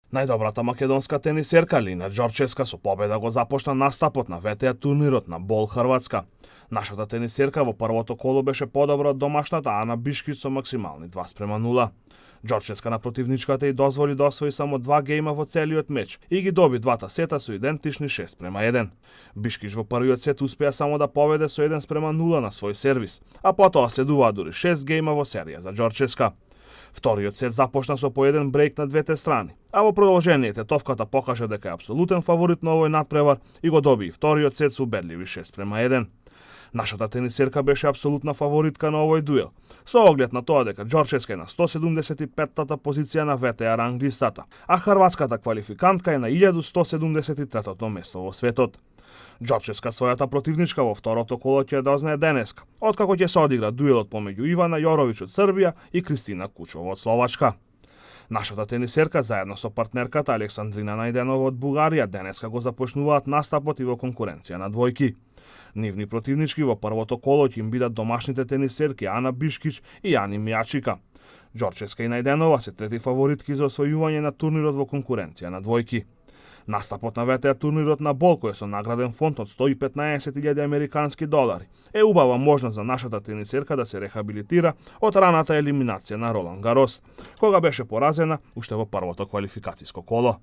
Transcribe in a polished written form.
Најдобрата македонска тенисерка Лина Ѓорческа со победа го започна настапот на ВТА турнирот на Бол Хрватска. Нашата тенисерка во првото коло беше подобра од домашната Ана Бишкич со максимални 2:0. Ѓорческа на противничката и дозволи да освои само 2 гейма во целиот меч и ги доби двата сета со идентични 6:1. Бишкич во првиот сет успеа само да победе со 1:0 на свој сервис, а потоа следуваа дури 6 гейма во серија за Ѓорческа. Вториот сет започна со по еден брейк на двете страни, а во продолжение тетовката покажа дека е апсолутен фаворит на овој надпревар и го доби и вториот сет со убедливи 6:1. Нашата тенисерка беше апсолутна фаворитка на овој дуел, со оглед на тоа дека Ѓорческа е на 175-тата позиција на ВТА ранг листата, а хрватската квалификантка е на 1173-тото место во светот. Ѓорческа својата противничка во второто коло ќе дознае денеска, откако ќе се одигра дуелот помеѓу Ивана Јоровиќ од Србија и Кристина Кучова од Словачка. Нашата тенисерка заедно со партнерката Александрина Најденова од Бугарија денеска го започнуваат настапот и во конкуренција на двојки. Нивни противнички во првото коло ќе им бидат домашните тенисерки Ана Бишкич и Ани Мијачика. Ѓорческа и Најденова се трети фаворитки за освојување на турнирот во конкуренција на двојки. Настапот на ВТА турнирот на Бол, кој е со награден фонд од 115.000 американски долари, е убава можност за нашата тенисерка да се рехабилитира од раната елиминација на Ролан Гарос, кога беше поразена уште во првото квалификацијско коло.